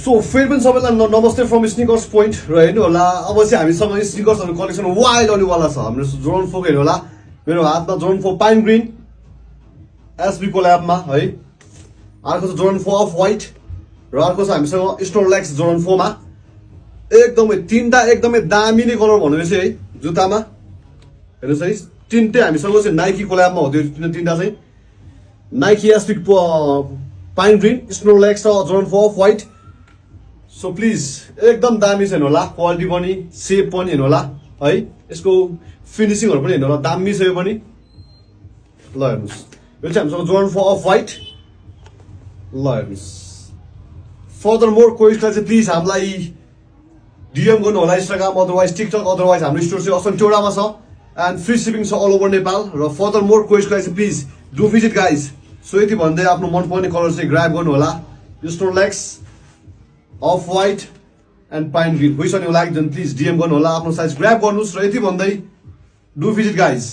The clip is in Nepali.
सो फेरि पनि सबैलाई नमस्ते फ्रम स्निकर्स पोइन्ट र हेर्नु होला अब चाहिँ हामीसँग स्निकर्सहरु कलेक्सन वाइड आउनेवाला छ हाम्रो जोर्डन 4 हेर्नु होला मेरो हातमा जोर्डन 4 पाइन ग्रीन एसबी कोल्याबमा है अर्को छ जोर्डन 4 अफ व्हाइट र अर्को छ हामीसँग स्टोरलेक्स जोर्डन 4 मा एकदमै तीनटा एकदमै दामी नै कलर भन्नुरहेछ है जुत्तामा हेर्नुस् है तीनटै हामीसँग चाहिँ नाइकी कोल्याबमा हो त्यो तीनटा चाहिँ नाइकी एसबी पाइन ग्रीन स्टोरलेक्स र Jordan 4 of white so please एकदम दामी छ हेर्नु होला क्वालिटी पनि सेप पनि हेर्नु होला है यसको फिनिशिङहरु पनि हेर्नु होला दामी छ यो पनि ल हेर्नुस् यो चाहिँ हामीसँग जोर्डन 4 अफ व्हाइट ल हेर्नुस् फर्दर मोर कोइसलाई चाहिँ प्लिज हामीलाई डीएम गर्नु होला इन्स्टाग्राम अदरवाइज टिकटक अदरवाइज हाम्रो स्टोर चाहिँ असन्चौडामा छ एन्ड फ्री शिपिङ छ अल ओभर नेपाल र फर्दर मोर कोइसलाई चाहिँ please do visit guys so यति भन्दै आफ्नो मनपर्ने कलर चाहिँ ग्राब गर्नु होला स्टोरलेक्स of white and pine green which on you like then please DM गर्नु होला आफ्नो साइज ग्राब गर्नुस् र यति भन्दै डु भिजिट गाइज